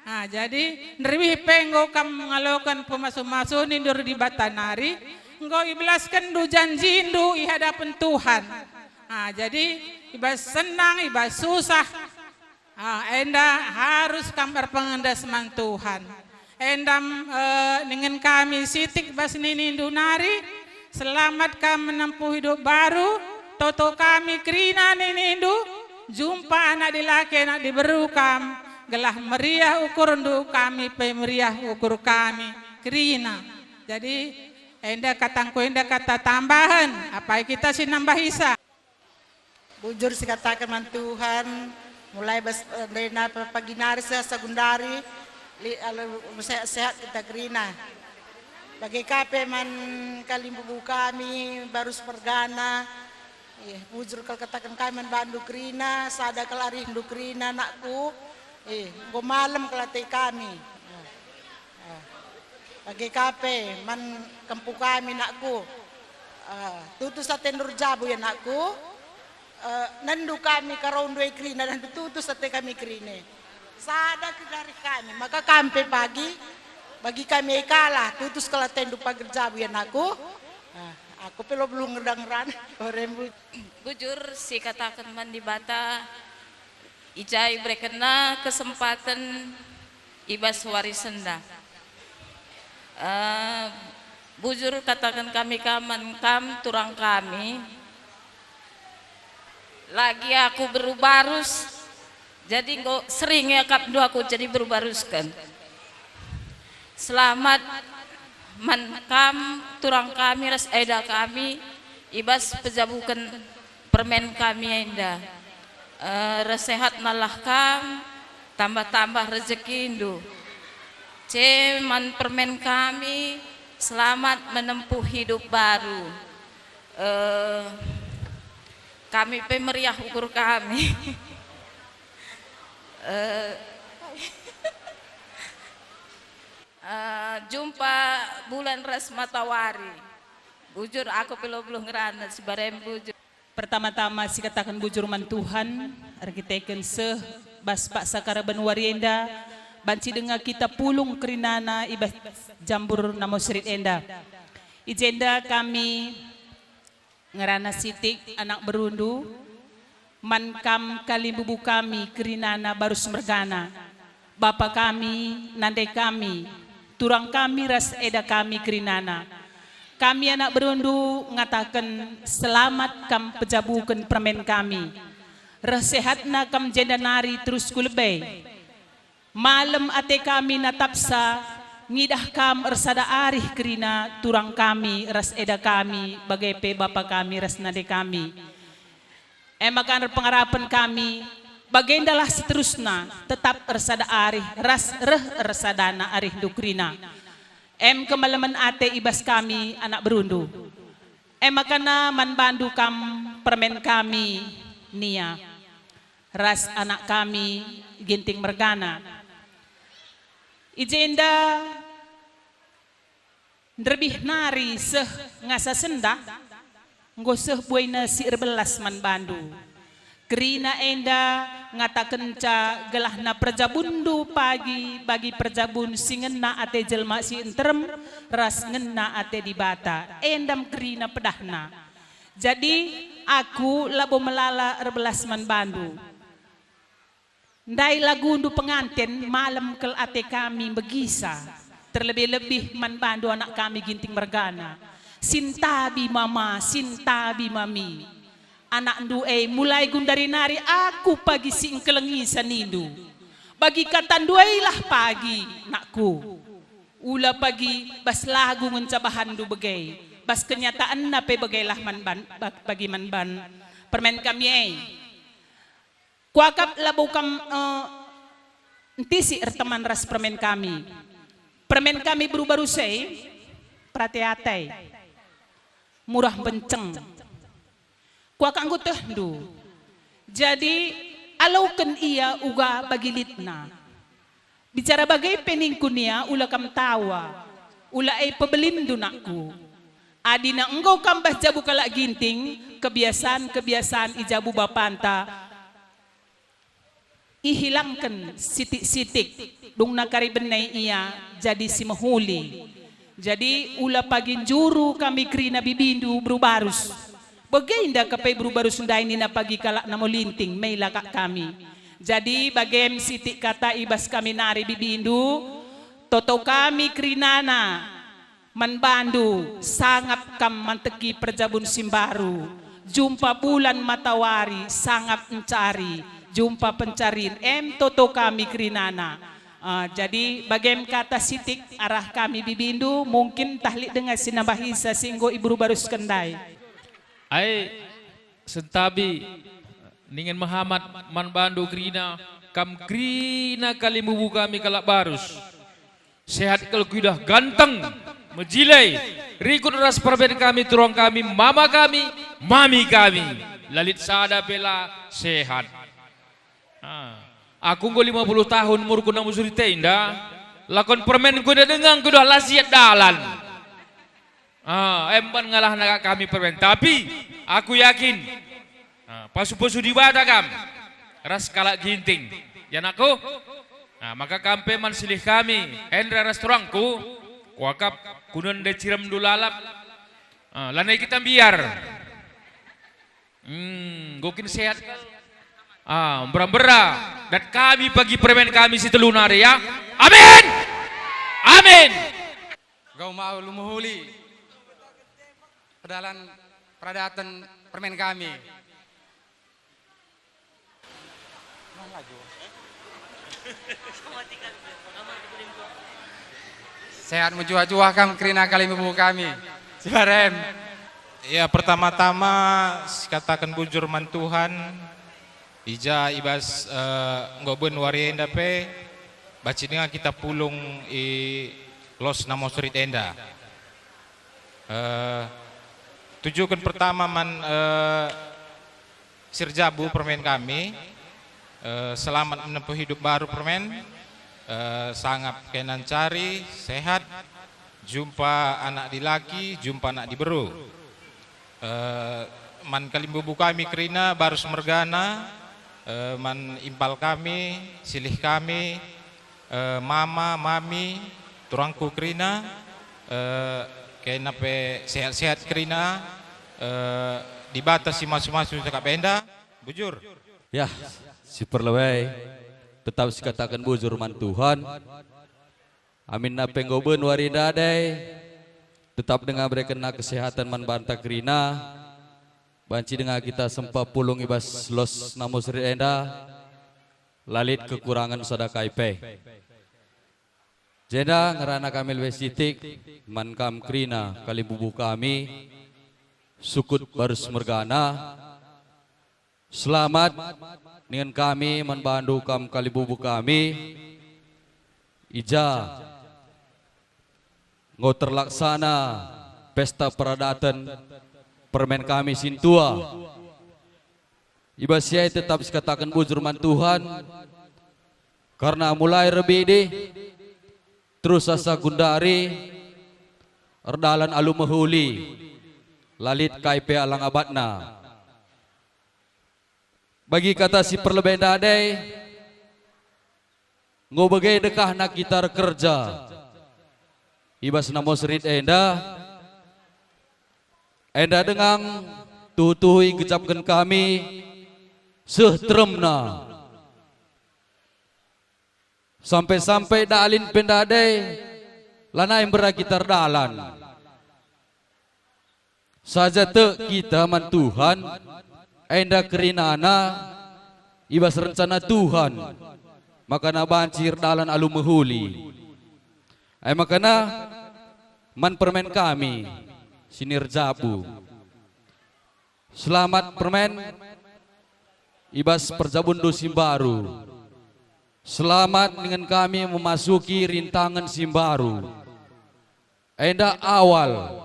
Ah, jadi nderbih pe enggo kam ngaloken pemasu-masu nindur Dibata nari, enggo ibelaskenndu janjindu i hadapen Tuhan. Ah, jadi i bas senang, i bas susah, Ah, enda harus kam erpengendes man Tuhan. Enda, eh, ningen kami sitik bas ninindu nari, selamat kam menempuh hidup baru, toto kami kerina ninindu, jumpa anak dilaki, anak diberu kam, gelah meriah ukurndu, kami pe meriah ukur kami kerina. Jadi, enda katangku, enda kata tambahen, apai kita si nambahisa. Bujur sikataken man Tuhan, mulai bas, eh, ndai nari pe pagi nari seh sagundari, li-, alu sehat-sehat kita kerina. Bage ka pe man kalimbubu kami, barus mergana. Eh, bujur kal kataken kami man bandu kerina, sada kal arihndu kerina, nakku. Eh, enggo malem kal ate kami. Eh. Ah. Bage ka pe man kempu kami, nakku. Ah, tutus atendu erjabu ya, nakku. Ah, nendu kami karaundu e kerina, dan tutus ate kami kerina. Sada kal arih kami, maka kam pe pagi, bagi kami e kal, tutus kal atendu pagi erjabu ya, nakku. Ah, aku pe lo belum ngedang ran, orembu. Bujur sikataken man Dibata, i ja iberekenNa kesempaten i bas wari enda. Eh, bujur kataken kami ka man kam turang kami, lagi aku beru barus, jadi enggo sering iakapndu aku jadi beru barusken. Selamat man kam turang kami ras eda kami i bas pejabuken permen kami enda. Eh, reh sehatnalah kam, Tambah-tambah rejekindu. Ce man permen kami, selamat menempuh hidup baru. Eh, kami pe meriah ukur kami. Eh, eh, jumpa bulan ras matawari. Bujur aku pe la beluh ngerana, si barem bujur. Pertama-tama sikataken bujur man Tuhan, erkiteken seh bas paksa karaben wari enda, banci denga kita pulung kerinana i bas jambur Namo Serit enda. I jenda kami ngerana sitik anak berundu, man kam kalimbubu kami kerinana barus mergana. Bapa kami, nande kami, turang kami ras eda kami kerinana. Kami anak berundu ngataken selamat kam pejabuken permen kami. Reh sehatna kam jenda nari terus ku lebe. Malem ate kami natapsa ngidah kam ersada arih kerina turang kami ras eda kami, bage pe bapa kami ras nande kami. E maka erpengarapen kami, bagendalah seterusna, tetap ersada arih ras reh ersadana arihndu kerina. Em kemalemen ate i bas kami anak berundu. E maka man bandu kam permen kami Nia, ras anak kami Ginting mergana. I jenda Nderbih nari seh ngasa sendah, enggo seh buaina si erbelas man bandu. Kerina enda ngatakenca gelahna perjabunndu pagi bagi perjabun si ngena ate jelma si nterem ras ngena ate Dibata, enda me kerina pedahna. Jadi, aku labo melala erbelas man bandu. Ndai lagundu penganten malem kal ate kami mbegisa, terlebih-lebih man bandu anak kami Ginting mergana. Sintabi mama, sintabi mami. Anakndu e mulai gundari nari aku pagi si engkelengi sanindu. Bagi katandu e lah pagi, nakku. Ula pagi bas lagu ngenca bahanndu bage, bas kenyataenna pe bage lah man ban, bag, bagi man ban permen kami e. Kuakap labo kam, eh, ntisi erteman ras permen kami. Permen kami beru barus e, perate-ate, murah mbenceng. Kuakap enggo tehndu. Jadi, aloken ia uga bagi litna. Bicara bage pe ningku Nia, ula kam tawa, ula e pebelindu nakku. Adina enggo kam bas jabu kalak Ginting, kebiasaan-kebiasaan i jabu bapanta ihilangken sitik-sitik, dungna kari bene ia jadi si mehuli. Jadi, ula pagi njuru kami kerina bibindu beru barus. Bage enda kepe beru barus ndai nina pagi kalak Namo Linting, mela kak kami. Jadi, bagem sitik kata i bas kami nari bibindu, toto kami kerinana man bandu, sangap kam manteki perjabun si mbaru, jumpa bulan matawari, sangap encari, jumpa pencarin, em toto kami kerinana. Ah, jadi bagem kata sitik arah kami bibindu, mungkin ntah lit denga si nambahisa si enggo iberu barusken ndai. Ai, sentabi, ningen mehamat man bandu kerina, kam kerina kalimbubu kami kalak barus. Sehat kal kuidah ganteng, mejile, rikut ras permen kami, turang kami, mama kami, mami kami. La lit sada pe la sehat. Ah, aku enggo lima puluh tahun umurku, namu surit enda, lakon permen ku enda denga enggo dah la siat dalan. Ah, emban ngalahna kami permen. Tapi aku yakin, ah, pasu-pasu Dibata kam ras kalak Ginting. Ya, nakku? Ah, maka kam pe man silih kami, Hendra ras turangku, kuakap kunende ciremndu lalap. Ah, lanai kita mbiar. Hmm, enggo kin sehat kal? Ah, mbera-mbera, dat kami pagi permen kami si telu nari, ya. Amin! Amin! Enggo mau mehuli pedalan peradaten permen kami. Sehat mejuah-juah kam kerina kalimbubu kami. Sibarem. Ya, pertama-tama sikataken bujur man Tuhan, I ja i bas, eh, enggo ben wari enda pe, banci denga kita pulung i los Namo Serit enda. Eh, tujuken pertama man, eh, Sirjabu permen kami, eh, selamat menempuh hidup baru permen, eh, sangap kenancari, sehat, jumpa anak dilaki, jumpa anak diberu. Eh, man kalimbubu kami kerina, barus mergana, eh, man impal kami, silih kami, eh, mama, mami, turangku kerina, eh, kena pe sehat-sehat kerina, eh, Dibata si masu-masu cakap enda, bujur. Ya, si perlebei, tetap sikataken bujur man Tuhan. Aminna pe enggo ben wari ndadai, tetap denga berekenna kesehatan man banta kerina, banci denga kita sempa pulung i bas los Namo Serit enda, la lit kekurangen sada kai pe. Jenda ngerana kami lebe sitik man kam kerina kalimbubu kami, sukut barus mergana. Selamat ningen kami man bandu kam kalimbubu kami, i ja enggo terlaksana pesta peradaten permen kami sintua. I bas si e tetap sikataken bujur man Tuhan, karna mulai rebidi terus asa gundari erdalan alu mehuli, la lit kai pe alang abatna. Bagi kata si perlebei ndadai, enggo bage dekahna kita erkerja i bas Namo Serit enda, enda denga tuhu-tuhu igejapken kami seh teremna. Sampe-sampe dalan pe ndadai lanai mbera kita erdalan. Saja tek kita man Tuhan, enda kerinana i bas rencana Tuhan, makana banci erdalan alu mehuli. E makana man permen kami, Sinirjabu. Selamat permen i bas perjabundu si mbaru. Selamat ningen kami memasuki rintangan si mbaru. Enda awal,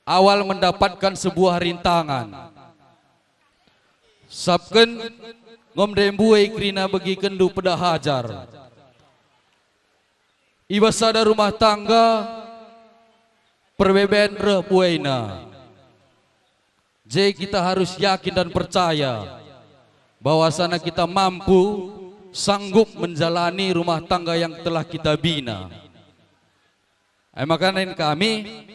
awal mendapatkan sebuah rintangan. Sabken ngom ndai mbue kerina begikenndu pedah ajar. I bas sada rumah tangga, perbeben reh buena. Je kita harus yakin dan percaya bahwasana kita mampu, sanggup menjalani rumah tangga yang telah kita bina. E maka nina kami,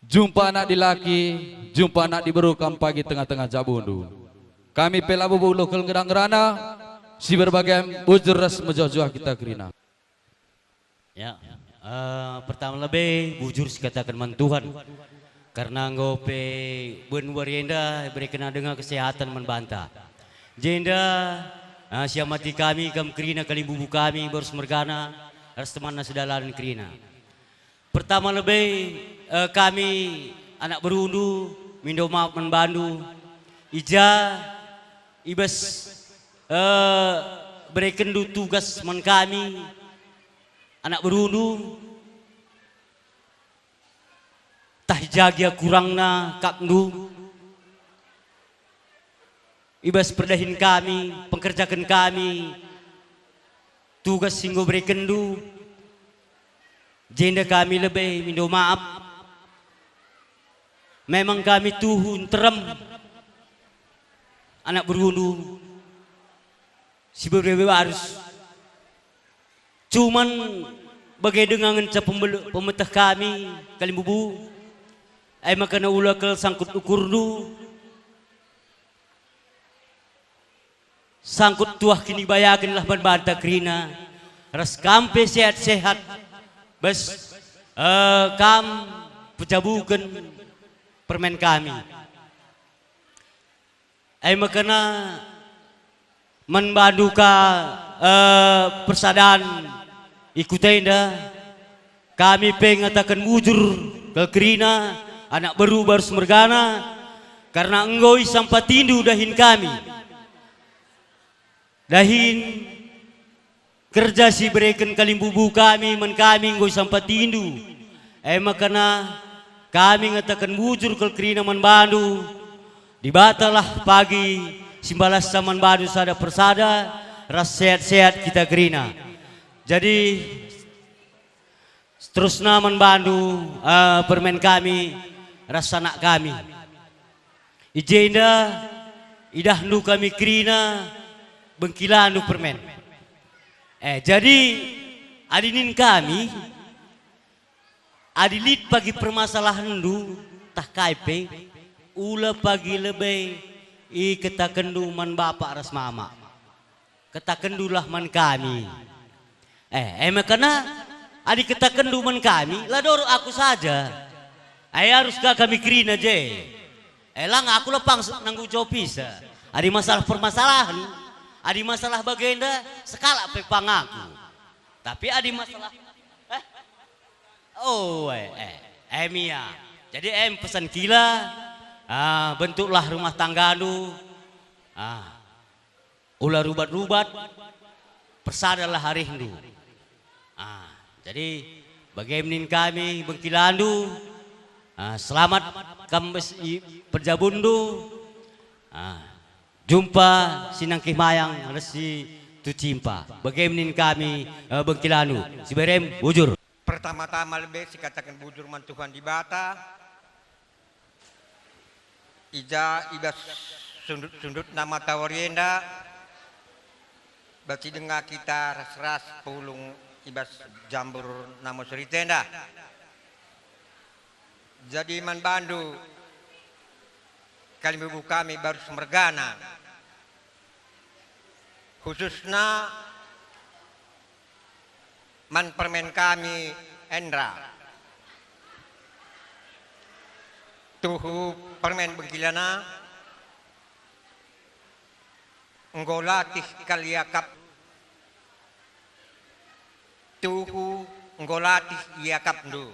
jumpa anak dilaki, jumpa anak diberu kam pagi tengah-tengah jabundu. Kami pe labo bujur kal ngerana-ngerana, si berbagai bujur ras mejuah-juah kita kerina. Ya, eh, pertama lebe bujur sikataken man Tuhan, karna enggo pe ben wari enda iberekenna denga kesehatan man banta. Jenda, eh, siamati kami kam kerina kalimbubu kami, barus mergana, ras temanna sedalanen kerina. Pertama lebe, eh, kami anak berundu mindo maaf man bandu, i ja i bas, eh, berekenndu tugas man kami, anak berundu, tah i ja gia kurangna akapndu i bas perdahin kami, pengkerjaken kami tugas si enggo berekenndu, jenda kami lebe mindo maaf. Memang kami tuhu nterem anak berundu si bebe barus. Cuman bage denga ngenca pembel-, pemeteh kami kalimbubu, e maka ula kal sangkut ukurndu, sangkut tuah kinibayakenlah man banta kerina, ras kam pe sehat-sehat, bas, eh, kam pejabuken permen kami. E maka man bandu ka, eh, persadan i kuta enda, kami pe ngataken bujur kal kerina, anak beru barus mergana, karna enggo isampatindu dahin kami. Dahin kerja si ibereken kalimbubu kami man kami enggo isampatindu. E maka kami ngataken bujur kal kerina man bandu. Dibatalah pagi si mbalassa man bandu sada persada ras sehat-sehat kita kerina. Jadi, seterusna man bandu, eh, permen kami ras anak kami. I jenda idahndu kami kerina bengkilandu permen. Eh, jadi adi nin kami, adi lit pagi permasalahenndu tah kai pe, ula pagi lebe iketakenndu man bapa ras mama. Ketakenndulah man kami. Eh, e maka adi ketakenndu man kami, la dorok aku saja. E, arus ka kami kerina je. E, lang aku lepang se-, nanggung jawab ise. Adi masalah permasalahen, adi masalah bagenda, sekalak pe pang aku. Tapi adi masalah, eh? Oh, eh, eh, em ia. Jadi em pesan kila, ah, bentuklah rumah tanggandu. Ah, ula rubat-rubat, persadalah arihndu. Ah, jadi bage min kami bengkilandu. Ah, selamat kam bas i perjabunndu. Ah, jumpa si nangkih mayang ras si tucimpa. Bage min kami, eh, bengkilandu. Si berem bujur. Pertama-tama lebe sikataken bujur man Tuhan Dibata. I ja i bas sundut-sundutna matawari enda, banci denga kita ras-ras pulung i bas jambur Namo Surit enda. Jadi man bandu kalimbubu kami Barus mergana, khususna man permen kami Endra. Tuhu permen bengkilana enggo latih kal iakap, tuhu enggo latih iakapndu.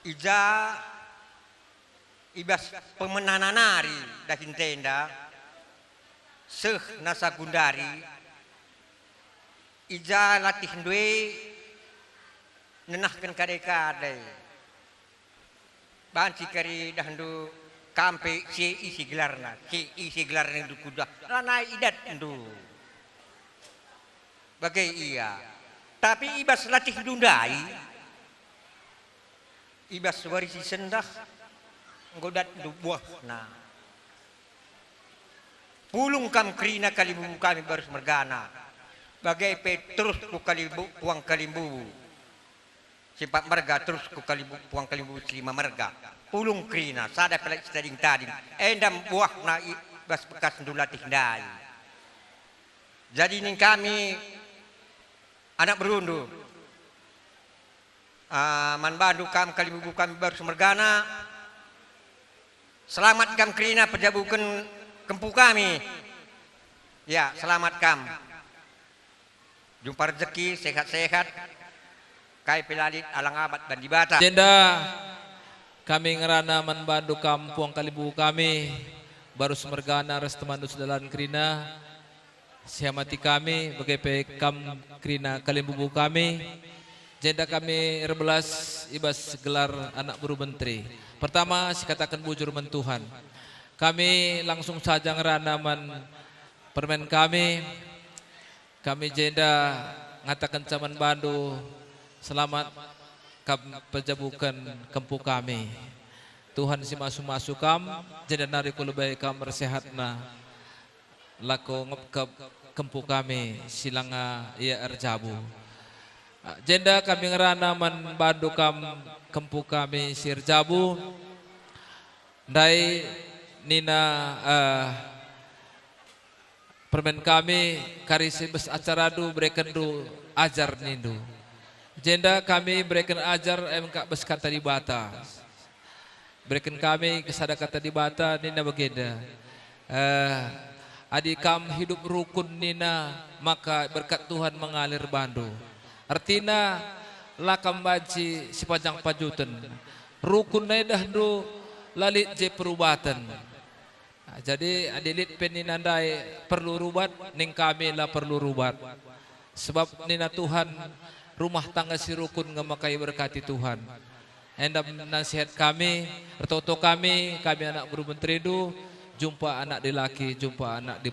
I ja i bas pemenana nari dahin enda, seh nasa gundari, i ja latihndu e nenahken kade-kade. Banci kari idahndu kam pe si ise gelarna, si ise gelarna ndu kudah, lanai idatndu. Bage ia. Tapi i bas latihndu ndai, i bas wari si sendah, enggo datndu buahna. Pulung kam kerina kalimbubu kami Barus mergana. Bage pe terus ku kalimbu-, puang kalimbubu. Si empat merga terus ku kalimbu-, puang kalimbubu si lima merga. Pulung kerina, sada pe la sitading-tading. Enda buahna i bas bekasndu latih ndai. Jadi ning kami anak berundu, ah, man bandu kam kalimbubu kami Barus mergana, selamat kam kerina pejabuken kempu kami. Ya, selamat kam. Jumpa rejeki, sehat-sehat, kai pe la lit alang abat ban Dibata. Jenda kami ngerana man bandu kam puang kalimbubu kami, Barus mergana ras temanndu sedalan kerina, siamati kami, bage pe kam kerina kalimbubu kami. Jenda kami erbelas i bas gelar anak beru menteri. Pertama, sikataken bujur man Tuhan. Kami langsung saja ngerana man permen kami. Kami jenda ngatakenca man bandu, selamat kam pejabuken kempu kami. Tuhan si masu-masu kam, jenda nari ku lebe kam ersehatna. Lako ngepkep kempu kami si langa ia erjabu. Jenda kami ngerana man bandu kam kempu kami si erjabu. Ndai nina, eh, permen kami, kari si bas acarandu berekenndu ajar nindu. Jenda kami bereken ajar em kap bas kata Dibata. Bereken kami kesada kata Dibata nina bagenda, eh, adi kam hidup rukun nina, maka berkat Tuhan mengalir bandu. Ertina, la kam banci sipanjang pajuten. Rukun nai dahndu la lit je perubaten. Jadi adi lit pe nina ndai perlu rubat, ning kami la perlu rubat. Sebab nina Tuhan, rumah tangga si rukun nge maka iberkati Tuhan. Enda nasihat kami, ertoto kami, kami anak beru menterindu, jumpa anak dilaki, jumpa anak di